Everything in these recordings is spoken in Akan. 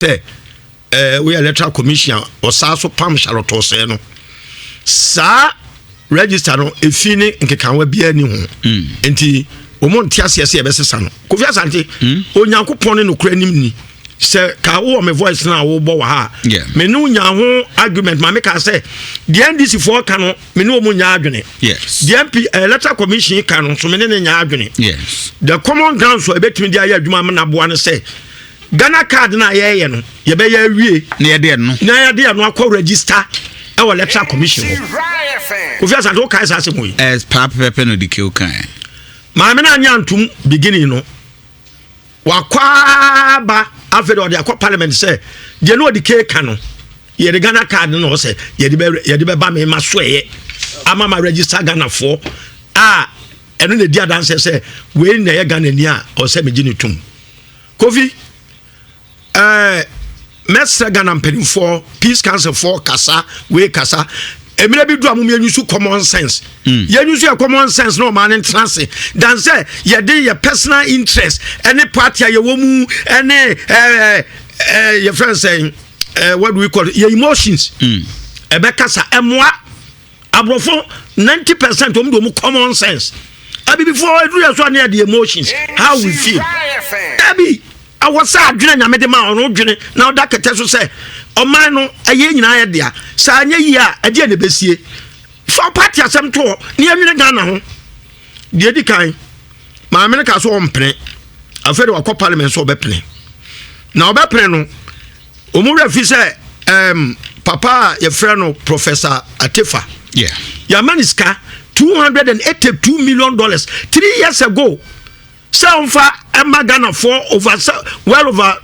Sɛ ɛɛ woyɛ Electoral Commission a ɔsan so pam Charlotte Osei no, saa register no efi ne nkekawa biara ni ho. Nti wɔn nte aseɛ sɛ yɛbɛsesa no. Kofi Asante, Onyankopɔn ne nokora anim ni sɛ ka wowɔ me voice no a wobɔ wɔ ha a, me ne wonya ho argument ma meka sɛ deɛ NDC foɔ ka no, me ne wɔn nya adwene. Deɛ MP Electoral Commission ka no nso, me ne ne nya adwene. The common ground so ɛbɛtumi de ayɛ adwuma ama naboa no sɛ Ghana Card no a yɛyɛ no, yɛbɛyɛ awie na yɛde ɛno na yɛde ɛno akɔ register ɛwɔ Electoral Commission hɔ. Kofi Asante, wokae saa asɛm yi? Ɛ paa pɛpɛpɛ na odi kew kan. Maame no anya ntom beginning no, wakɔ aba, afei de ɔde akɔ Parliament sɛ deɛ no ɔde kee ka no, yɛde Ghana Card no na ɔsɛ yɛde bɛba me ma so ɛyɛ ama ma register Ghanafoɔ a ɛno na ɛdi adanseɛ sɛ wei na ɛyɛ Ghana ni a ɔsɛ megye ne tom. Kofi, mɛsrɛ Ghana mpanimfoɔ, Peace Council foɔ, kasa wei kasa mmerɛ bi du a mom yɛnyu so common sense. Yɛnyu so yɛ common sense na ɔmaa no ntena ase dan sɛ yɛde yɛ personal interest ɛne party a yɛwɔ mu ɛne yɛfrɛ no sɛ what do we call it, yɛ emotions ɛbɛkasa. Ɛmmoa aborɔfo 90%, wɔn de wɔn common sense. Abibifoɔ eduru yɛ so a ne yɛ de emotions, how we feel. Dabi, awɔ sɛ adwene Nyame de ma ɔno dwene na ɔda kɛtɛ so sɛ ɔman no ɛyɛ nyinaa yɛ dea. Saa nyɛ yie a, ɛdeɛ na ɛbɛsie fa party asɛm to hɔ ne yɛnwene Ghana ho. Deɛ di kan, maame no ka so ɔmpene. Afei de wakɔ Parliament so ɔbɛpene na ɔbɛpene no, ɔmu werɛ fi sɛ papa a yɛfrɛ no Professor Atefa, yɛama ne sika $282 million 3 years ago sɛ ɔmfa ɛma Ghanafoɔ over well over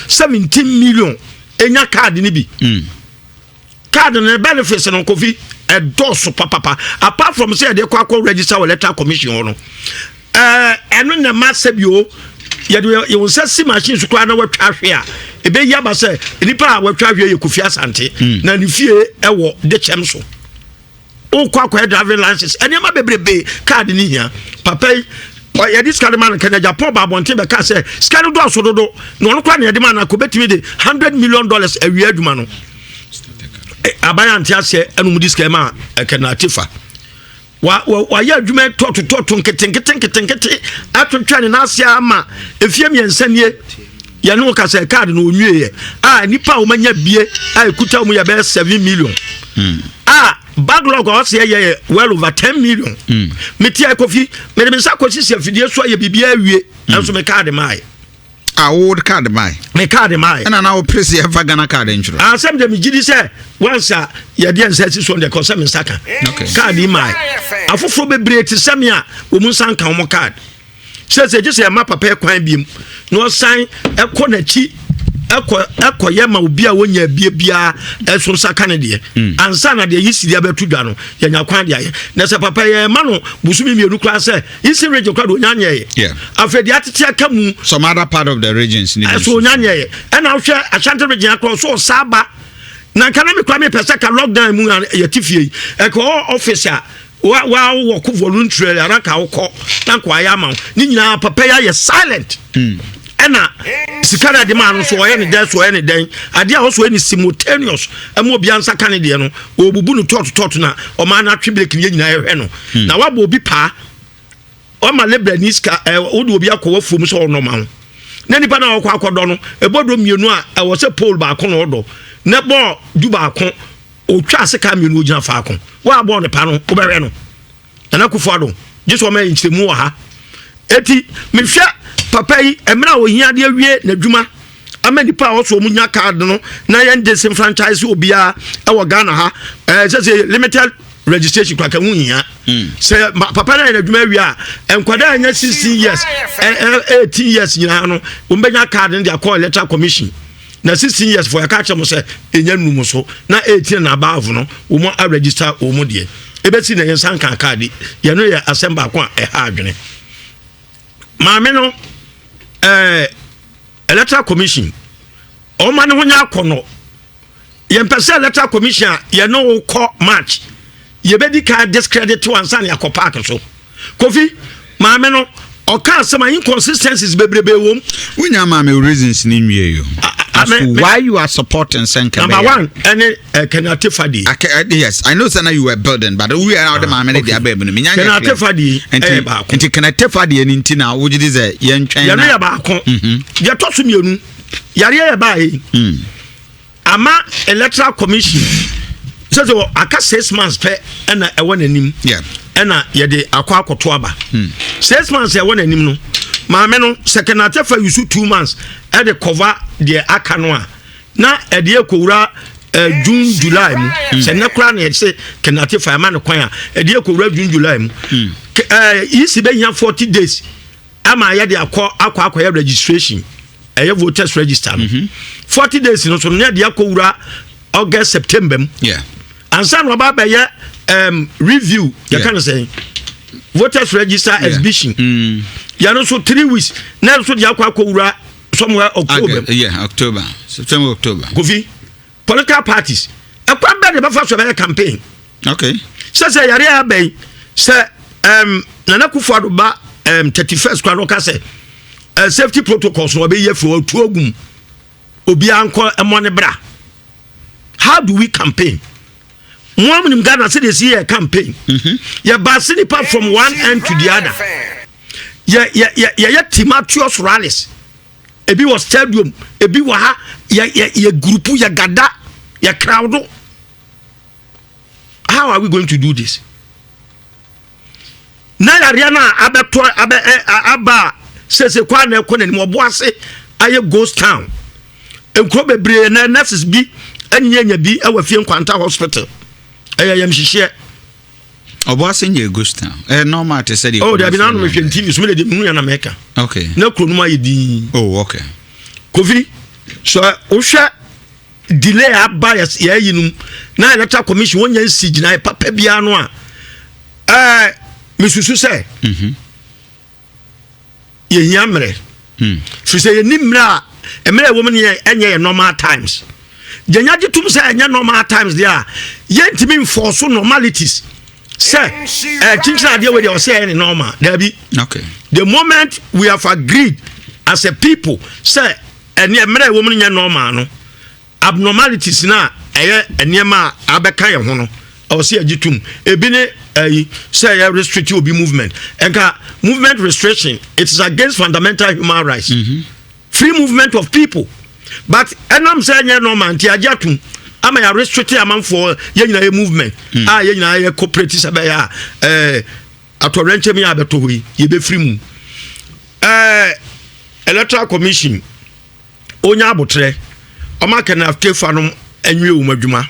17 million ɛnya card no bi. Card no benefits no, Kofi, ɛdɔɔso papapa. Apart from sɛ yɛde kɔ akɔ register wɔ Electoral Commission hɔ no, ɛno na ɛma sɛbio yɛde yɛn nsa si machine so koraa na watwa ahwe a, ɛbɛyi aba sɛ nipa a watwa ahwe yɛ Kofi Asante na ne fie ɛwɔ Dekyɛm so. Wokɔ akɔyɛ driving license, nneɛma bebrebe, card ne hia. Papa yi yɛde sika no ma no kɛnɛ Japan ba abɔnten bɛka sɛ sika no dɔɔso dodo na ɔno koraa na yɛde ma no akɔ bɛtumi de $100 million awie adwuma no. Aban ante aseɛ ɛna ɔmo de sika ma ɛkɛnɛ Atifa wa wa wayɛ adwuma tɔɔto tɔɔto nketenkete nketenkete atwitwa ne n'ase ama efie mmiɛnsa nie. Yɛne wo kasa, card no onwie yɛ a, nipa a wɔn anya bie a ekuta wɔn yɛ bɛyɛ 7 million a backlog a ɔsɛ yɛ yɛ well over 10 million. Mete a, Kofi, mede me nsa kɔ sisi afidie so ayɛ biribi awie, ɛnso me card maa yɛ. A wo card mae? Me card maa yɛ. Ɛna na wo pere sɛ yɛmfa Ghana Card ntwerɛ? Asɛm de, megye di sɛ once a yɛde yɛn nsa si so deɛ, kɔ sɛ me nsa ka card yi maa yɛ. Afoforɔ bebree te sɛ me a wɔn nsa nka wɔn card sɛ gye sɛ ɛma papa yɛ kwan biem na ɔsan ɛkɔ n'akyi ɛkɔ ɛkɔyɛ ma obi a wonya bie biara ɛso nsa ka ne deɛ ansa na deɛ yi si deɛ bɛto dwa no, yɛnya kwan de ayɛ. Na sɛ papa yɛ ma no busumi 2 koraa sɛ Eastern Region koraa de, onya nyɛ yɛ. Afei deɛ atete aka mu some other part of the regions ne bi ɛso nso. Onya nyɛ yɛ. Ɛna wohwɛ Ashanti Region akorɔ so ɔsa ba na nka na mekora mepɛ sɛ ka lockdown mu a yɛte fie yi, ɛka ɔwɔ office a wa wa wɔ ko voluntarily ana ka wokɔ na nka wayɛ ama wo ne nyinaa. Papa yi ayɛ silent. Ɛna sika no ade maa no so, ɔyɛ ne dɛn so, ɔyɛ ne dɛn adeɛ a ɔso, ɔyɛ ne simultaneous ɛma obiara nsa ka ne deɛ no, ɔbubu no tɔɔto tɔɔto na ɔmaa no atwe break ne yɛ nyinaa yɛhwɛ no na wabɔ obi paa. Wama labourer ni sika ɛ, wode obi akɔ wafuom sɛ ɔnɔma ho na nipa no a ɔkɔ akɔdɔ no, ɛbɔ dɔ mmienu a ɛwɔ sɛ pole baako na ɔdɔ na bɔɔ 11, otwa ase ka mmienu, ogyina faako wa bɔɔ ne pa no, wobɛhwɛ no. Nana Akufo Addo gye sɛ ɔma yɛ nkyerɛmu wɔ ha. Eti mehwɛ papa yi mmerɛ a ohia de awie n'adwuma ama nipa a ɔso ɔmo nya card no na yɛn disenfranchise obiara ɛwɔ Ghana ha. Ɛɛ sɛ limited registration kora ka ho hia sɛ papa no ayɛ n'adwuma awie a, nkwadaa a ɛnyɛ 16 years, ɛ ɛ 18 years nyinaa no, wɔn bɛnya card no de akɔ Electoral Commission. Na 16 years fo, yɛka kyerɛ mo sɛ ɛnya num so na 18 na above no, wɔn a register wɔn deɛ ebɛsi na yɛn nsa nka card. Yɛn no yɛ asɛm baako a ɛha adwene. Maame no, Electoral Commission, ɔma ne ho nyɛ akɔnɔ. Yɛmpɛ sɛ Electoral Commission a yɛne wo kɔ match, yɛbɛdi ka discredit wansa ne akɔ park so. Kofi, maame no ɔka asɛm a inconsistencies bebrebe wɔ mu. Wonya maame reasons ne nwie yo. As to why you are supporting sɛ nka Number one ɛne Ken Atefa deɛ. Yes, I know sɛ na you were building, but we are now the maame ne de aba mu no. Menya Ken Atefa deɛ ɛyɛ baako. Nti Ken Atefa deɛ no nti na wogye di sɛ yɛntwɛn na. Yɛno yɛ baako. Deɛ ɛtɔ so mmienu, yareɛ yɛ baa yi. Ama Electoral Commission sɛ sɛ aka 6 months pɛ ɛna ɛwɔ n'anim ɛna yɛde akɔ akɔto aba. 6 months ɛwɔ n'anim no, maame no sɛ Ken Atefa use 2 months ɛde cover deɛ aka no a, na ɛde ekowura June, July mu. Sɛ nnɛ koraa na yɛsɛ Ken Atefa ɛma no kwan a, ɛde ekowura June, July mu. Yisi bɛhia 40 days ama yɛde akɔ akɔyɛ registration, ɛyɛ voters register no. 40 days no so no, ne yɛde akɔwura August, September mu ansa na ɔba abɛyɛ review. Yɛka no sɛn, voters register exhibition. Yɛno nso 3 weeks na ɛno nso de akɔ akɔwura somewhere October. August, yeah, October, September, October. Kofi, political parties, ɛkwan bɛɛ de bɛfa so ɛbɛyɛ campaign? Sɛ yare a aba yi, sɛ Nana Akufo Addo ba 31st kora no, ɔka sɛ safety protocols no ɔbɛyi afiri ɔtu agum, obiara nkɔ ɛmɔ ne bra, how do we campaign? Mo amunim Ghana sɛ de si yɛ campaign, yɛ baase nipa from one end to the other, yɛ yɛ yɛ yɛyɛ tumultuous rallies, ebi wɔ stadium, ebi wɔ ha, yɛ yɛ yɛ group, yɛ gather, yɛ crowd. How are we going to do this na yareɛ no a abɛtɔ abɛ ɛ aba a sese kwan na ɛkɔ n'anim, ɔbo ase ayɛ ghost town, nkuro bebree na nurses bi ɛnyɛ nya bi ɛwɔ fie Nkwanta Hospital, ɛyɛ yɛm hyehyɛ. Ɔbo ase nyɛ ghost town, ɛyɛ normal te sɛ deɛ. Oh, dabi, na anum hwɛ TV so mi de de mu yɛ na mɛka. Na kuro no mu ayɛ dinn. Kofi, so wohwɛ delay aba yɛ yi no na Electoral Commission wɔn nyɛ nsi gyina papa biara no a, mesusu sɛ yɛhia mmerɛ, firi sɛ yɛni mmerɛ a mmerɛ a ɛwɔ mu no yɛ ɛnyɛ yɛ normal times. Gyanya gye tom sɛ ɛnyɛ normal times deɛ a, yɛntumi nfɔɔso normalities sɛ kyinkyini adeɛ wei deɛ ɔsɛ ɛyɛ ne normal. Daabi. The moment we have agreed as a people sɛ ɛneɛ mmerɛ a ɛwɔ mu no nyɛ normal no, abnormalities na ɛyɛ nneɛma a abɛka yɛn ho no, ɛwɔ sɛ yɛgye tom. Ebi ne ɛyi sɛ ɛyɛ restrict obi movement. Ɛnka movement restriction, it is against fundamental human rights, free movement of people, but ɛnam sɛ ɛnyɛ normal nti agye atom ama yɛ restrict amanfoɔ, yɛn nyinaa yɛ movement a yɛn nyinaa yɛ cooperate sɛ bɛyɛ a atɔwrɛnkyɛm yɛ abɛtɔ hɔ yi, yɛbɛfiri mu. Electoral Commission onya abotrɛ, ɔma Kenneth Tefa nom anwie wɔn adwuma.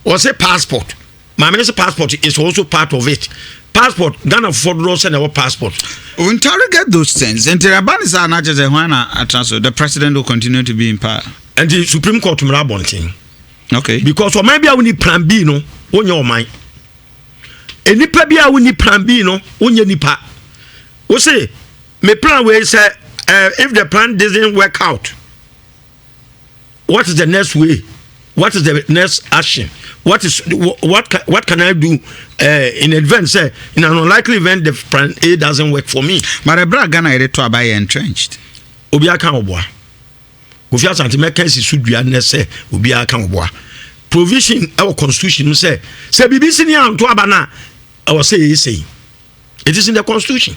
Wɔsɛ passport, maame ne sɛ passport is also part of it. Passport, Ghana fofoɔ dodoɔ sɛ na ɛwɔ passport. We interrogate those things. Nti ɛba ne saa na kyerɛ sɛ hwan na atena so? The president will continue to be in power. Nti Supreme Court mmara abɔnten. Because ɔman bi a woni plan B no, wonyɛ ɔman. Nipa bi a woni plan B no, wonyɛ nipa. Wose me plan wei sɛ if the plan doesn't work out, what is the next way? What is the next action? What can I do in advance, say in an unlikely event the plan A doesn't work for me? But ɛberɛ a Ghana yɛde to aba yɛ entrenched. Obi aka ɔboa. Kofi Asante, mɛka si so dua nnɛ sɛ obiara ka ɔboa. Provision ɛwɔ constitution mu sɛ biribi si ne anto aba no a, ɛwɔ sɛ yɛyɛ sɛyi. It is in the constitution.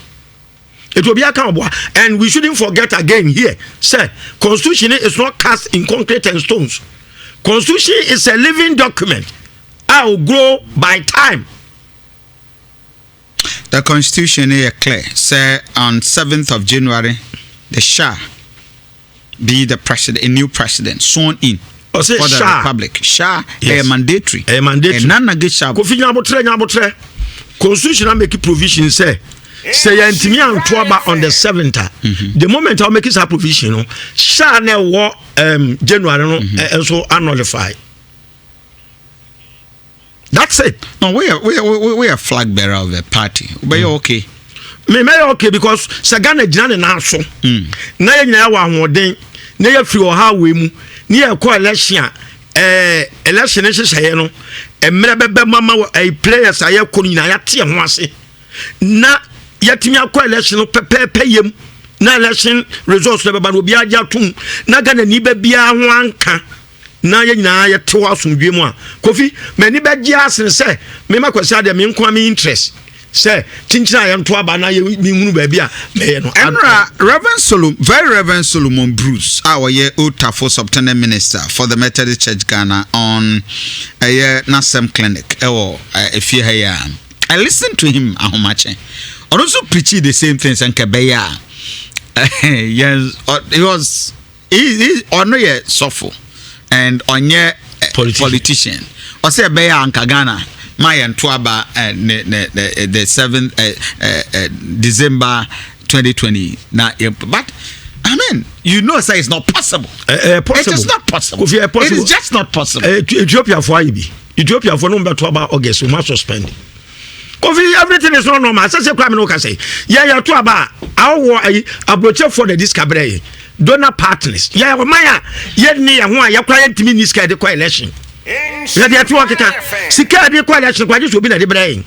It will be aka ɔboa. And we shouldn't forget again here sɛ constitution is not cast in concrete and stones. Constitution is a living document a will grow by time. The constitution is clear. Say on 7th of January, the shall be the president, a new president sworn in Ɔsɛ for the shall. Republic. Shall. Yes. Ɛyɛ mandatory. Ɛyɛ mandatory. A non-negotiable. Kofi, nyabotrɛ, nyabotrɛ. Constitution a make provision sɛ yɛntumi anto aba on the 7th a, the moment a wɔmake saa provision no, shall na ɛwɔ January no nso anullify. That's it. No, we are flag bearer of the party. But you're okay. Me mɛyɛ okay because sɛ Ghana gyina ne nan so na yɛn nyinaa wɔ ahoɔden na yɛfiri ɔha wei mu ne yɛkɔ election a, election ne nhyehyɛeɛ no, mmerɛ bɛbɛ mu ama players a yɛkɔ no nyinaa yɛate yɛn ho ase na yɛtumi akɔ election no pɛpɛɛpɛ yam. Na election results no bɛba no, obiara gye atom na Ghana ni bɛ biara ho anka na yɛn nyinaa yɛte hɔ asomdwe mu a, Kofi, m'ani bɛgye asene sɛ mema Kwasi adeɛ me nko a me interest sɛ kyinkyin a yɛnto aba na yɛnhunu baabi a mɛyɛ no. Ɛnora Reverend Solomon, Very Reverend Solomon Bruce a ɔyɛ Old Tafo Subtenant Minister for the Methodist Church Ghana on ɛyɛ n'asɛm clinic ɛwɔ efie ha yi a, I listened to him ahomakye. Ɔno nso preaching the same thing sɛ nka ɛbɛyɛ a yɛn he was he ɔno yɛ sɔfo and ɔnyɛ politician. Politician. Ɔsɛ ɛbɛyɛ a anka Ghana ma yɛn to aba ne the 7th December 2020 na yɛ, but I mean, say it's not possible. Possible. It is not possible. Kofi, possible. It is just not possible. Ethiopiafoɔ ayɛ bi. Ethiopiafoɔ no bɛto aba August, wɔn suspend. Kofi, everything is not normal. Sɛ kura mi n'o ka sɛ yɛ yɛ to aba a, awɔ ayi aburokyefoɔ na di sika brɛ yɛ, donor partners. Yɛ ɔman a yɛ ni yɛn ho a yɛ kura yɛ ntumi ni sika yɛ de kɔ election. Yɛ de ɛto hɔ keka sika yɛ de kɔ election kɔ agye sɛ obi na de brɛ yɛn.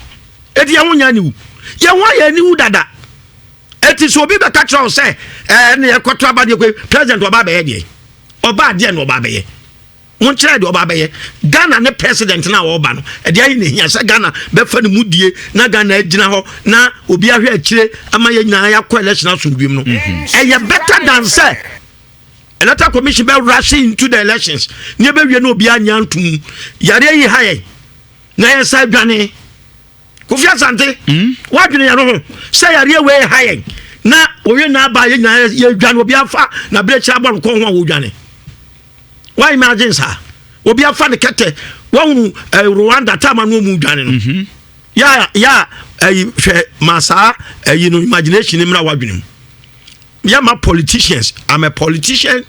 Eti yɛn ho nya niwu, yɛn ho ayɛ niwu dada. Eti sɛ obi bɛka kyerɛ wo sɛ ɛɛ ne yɛkɔto aba deɛ kɔ president, ɔba abɛyɛ deɛ ɔba adeɛ na ɔba abɛyɛ wɔn deɛ ɔba abɛyɛ Ghana ne president na ɔba no, ɛdeɛ ayi na ehia sɛ Ghana bɛfa ne mu die na Ghana agyina hɔ na obi ahwɛ akyire ama yɛn nyinaa yɛakɔ election asomdwem no, ɛyɛ better than sɛ Electoral Commission bɛ rush into the elections ne ɛbɛwie na obi anya ntom yareɛ yi ha yɛn na yɛn sa adwane. Kofi Asante, wadwene yɛn ho sɛ yareɛ wei ha yɛn na owie na aba, yɛn nyinaa yɛdwane, obi afa na berɛ kyerɛ abɔ no kɔn ho a wɔdwane. Why imagine saa obi afa ne kɛtɛ wɔhunu Rwanda taama no ɔmu dwane no ya ya ɛyi hwɛ ma saa ɛyi no imagination ni mmra wadwene mu. Yɛ ma politicians, I'm a politician,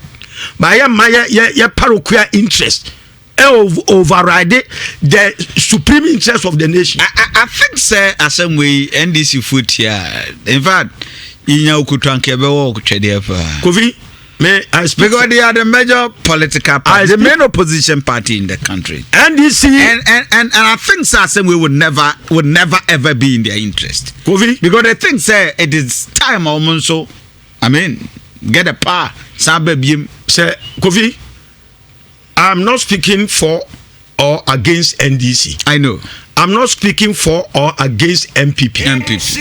but yɛ ma yɛ parochial interest override the supreme interest of the nation. I think sɛ asɛm wei NDC fo tia, in fact, yinya okutu anka ɛbɛwɔ twɛdeɛ paa. Kofi, me I speak because they are the major political party, the main opposition party in the country. NDC. And I think sɛ asɛm wei would never ever be in their interest. Kofi. Because they think sɛ it is time ɔmo nso, I mean, get the power saa bɛ biem. Sɛ Kofi, I'm not speaking for or against NDC. I know. I'm not speaking for or against NPP. NPP.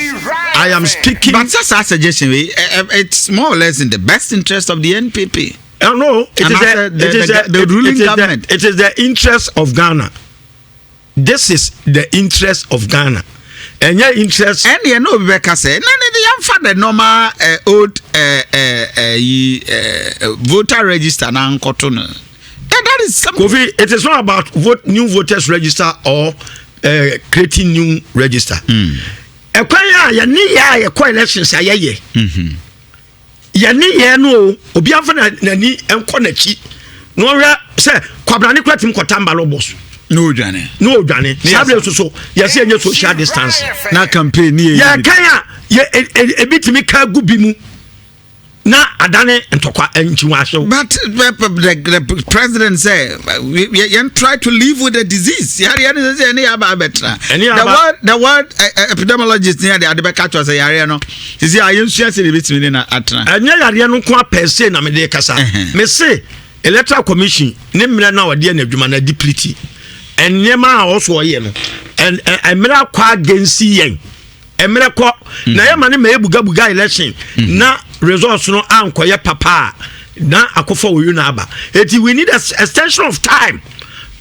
I am speaking. But that's our suggestion. It's more or less in the best interest of the NPP. No, it And is after the, it is the ruling it is government. It is the interest of Ghana. This is the interest of Ghana. Ɛnyɛ interest. Ɛne ɛna obi bɛka sɛ na ne de yɛmfa the normal old yi voter register na nkɔto no. That is something. Kofi, it is not about vote new voters register or creating new register. Ɛkwan a yɛne yɛ a yɛkɔ elections a yɛyɛ. Yɛne yɛ no o, obi afa n'ani nkɔ n'akyi na ɔhwɛ sɛ kwabrane kora tim kɔtam ballot box. Na odwane. Na odwane saa bere nso so yɛsɛ yɛnyɛ social distance. Na campaign ni yɛ. Yɛkan a yɛ ebi tumi ka gu bi mu na adane ntɔkwa nkyiwa ahyew. But the president say we yɛn try to live with the disease. Yareɛ no sɛ ɛne yɛ aba abɛtena. Ɛne The aba- world epidemiologist ni ade bɛka kyerɛ sɛ yareɛ no sisi a yɛnsua sɛ de ebɛtumi ne na atena. Ɛnyɛ yareɛ no nko apɛ se na mede kasa. Me se Electoral Commission ne mmerɛ no a wɔde yɛ n'adwuma no deplete nneɛma a ɔso ɔyɛ no mmerɛ akɔ against yɛn, mmerɛ kɔ na yɛma ne ma yɛ bugabuga election na results no ankɔyɛ papa a na akɔfa wɔ na aba. Eti we need a extension of time.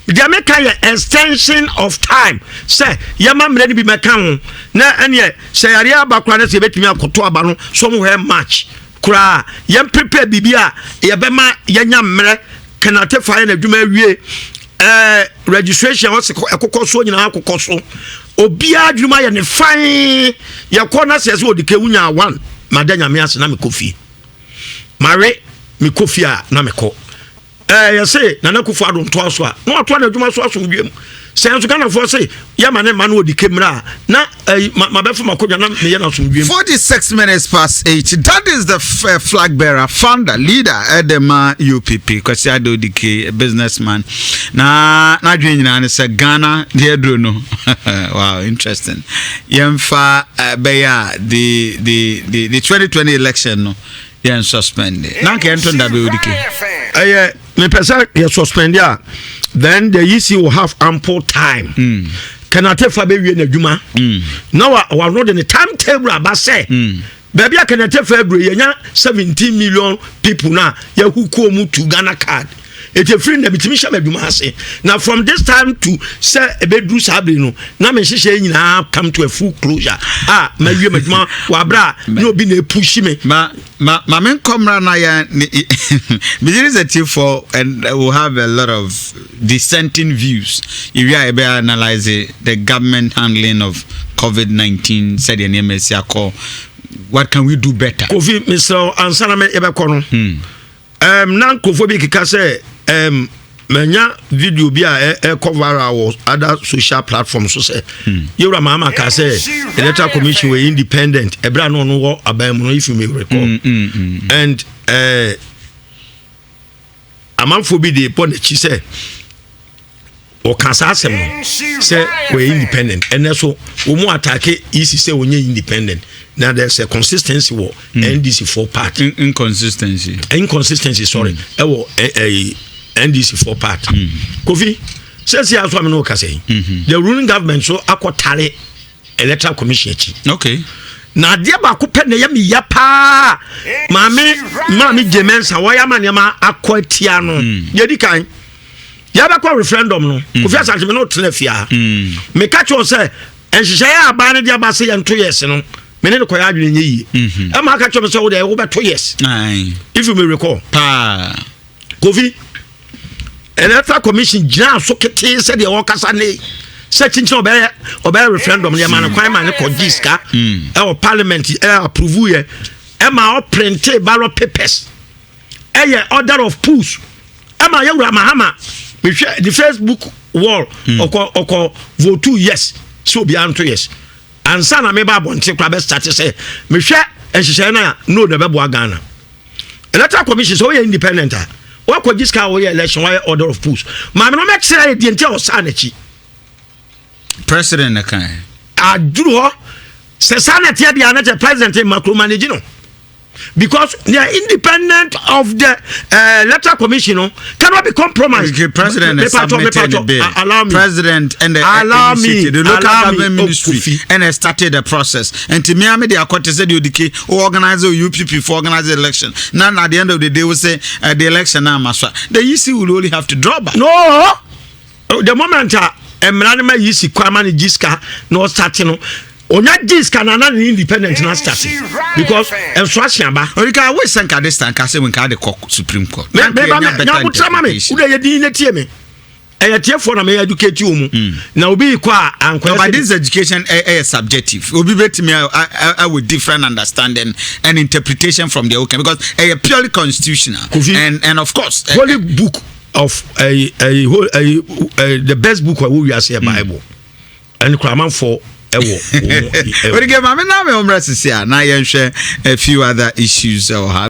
Deɛ meka yɛ extension of time sɛ yɛma mmerɛ no bi mɛka ho na ɛneɛ sɛ yareɛ aba koraa no sɛ yɛbɛtumi akɔto aba no somewhere March koraa, yɛn prepare biribi a yɛbɛma yɛnya mmerɛ kanate fa yɛ n'adwuma awie, registration a ɔsɛ ɛkokɔ so nyinaa akokɔ so, obiara adwuma yɛ ne fan. Yɛkɔ na sɛ ɔde kewu nya one mada Nyame ase na mekɔ fie, mawe mekɔ fie a na mekɔ yɛse Nana Akufo Addo ntoa so a na watoa n'adwuma so asomdwe mu. Sɛ nso Ghanafoɔ se yɛma ne mma no ɔdi kemmra a, na ɛyi ma mabɛfa m'akonnwa na meyɛ no asomdwoeɛ mu. 8:46. That is the flag bearer, founder, leader ɛde ma UPP, Kwasi Addo Odike, businessman. Na n'adwene nyinaa ne sɛ Ghana deɛ aduro no. Wow, interesting. Yɛmfa bɛyɛ a the 2020 election no yɛn suspend. Na nka yɛnto nda bɛyɛ Odike. Ɛyɛ mepɛ sɛ yɛ suspend a, then the EC will have ample time. Ken Attafuah bɛwie n'adwuma na wano de ne timetable aba sɛ baabi a Ken Attafuah aduro, yɛnya 17 million people na yɛhu kuo mu to Ghana Card, ètò efiri na bitumi hyɛ m'adwuma ase. Na from this time to sɛ ebeduru saa abiri no, na me nhyehyɛ nyinaa come to a full closure a ma wie m'adwuma wɔ abira a ne obi na epush me. Ma me nkɔmra na yɛn megye sɛ tiefoɔ and we have a lot of dissenting views. Yɛwie a, yɛbɛ analyse the government handling of COVID-19, sɛdeɛ nneɛma asi akɔ, what can we do better? Kofi, mesrɛ, ansa na yɛbɛkɔ no, na nkurɔfoɔ bi keka sɛ manya video bi a ɛkɔ viral wɔ other social platforms so sɛ yɛwura Mahama ka sɛ Electoral Commission wɔ independent ɛberɛ a na ɔno wɔ aban mu no, if you may recall. And amanfoɔ bi de bɔ n'akyi sɛ ɔka saa asɛm no sɛ wɔyɛ independent. Ɛnɛ so wɔn mu attack EC sɛ wɔnyɛ independent. Na there's a consistency wɔ NDC for party. Inconsistency. Inconsistency, sorry, ɛwɔ ɛ NDC for party. Kofi, sɛsi aso ami n'o kasa yi, the ruling government so akɔtare Electoral Commission akyi. Na adeɛ baako pɛ na ɛyɛ mi ya paa, maame Jean Mensa wɔyɛ ama nneɛma akɔ atia no. Yɛdi kan yɛbɛkɔ referendum no, Kofi Asante, mi n'o tena fia, meka kyerɛ sɛ nhyehyɛeɛ a aban no de aba sɛ yɛnto yes no, mene ne kɔyɛ adwene nyɛ yie. Ɛma aka kyerɛ me sɛ wode wobɛto yes, if you may recall. Paa. Kofi, Electoral Commission gyina so ketee sɛdeɛ wɔkasa ne sɛ kyinkyin ɔbɛyɛ referendum no, yɛma no kwan ma ne kɔgye sika ɛwɔ parliament, ɛ approve yɛ, ɛma ɔprinte ballot papers, ɛyɛ order of polls, ɛma yɛwura Mahama, mehwɛ the Facebook wall, ɔkɔ vote yes sɛ obiara nto yes. Ansa na meba abɔnten koraa bɛ start sɛ mehwɛ nhyehyɛeɛ no a, no na ɛbɛboa Ghana. Electoral Commission sɛ woyɛ independent a, woakɔgye sika a woyɛ election, woayɛ order of polls, maame no mɛkyerɛ yɛ deɛ nti a ɔsaa n'akyi. President na kan. Aduru hɔ sɛ saa na ɛteɛ deɛ a, na kyɛ president micromanage no because they are independent of the Electoral Commission no cannot be compromised. Okay, president Me pacho, me submitted the pacho, bill. Allow me. President and the Allow me, initiative, the local allow me, government oh, ministry, Kofi. and they started the process. And to me, I'm the akɔte sɛ the Odike who organize the UPP for organize the election. Now at the end of the day, we say the election now must. The EC will only have to draw back. No, the moment a mmara no ma yi si kwan ma ne gyi sika na ɔstart no, onya gyi sika na ne independent na start because ɛnso ahye aba. Odike, I wish nka this time ka sɛ nka de kɔ Supreme Court. Me me ba me nyabotra ma me, wode yɛ din na tie me, ɛyɛ tiefoɔ na meyɛ educate wɔ mu na obi kɔ a ankɔyɛ. No, but this education is subjective. Obi betumi a with different understanding and interpretation from the okay because ɛyɛ purely constitutional. Kofi. And of course holy book of the best book a ɛwɔ wiase yɛ Bible, ɛne kora amanfoɔ ɛwɔ wɔn mu. Odike, maame na me omra sisi a na yɛnhwɛ a few other issues ɛwɔ ha.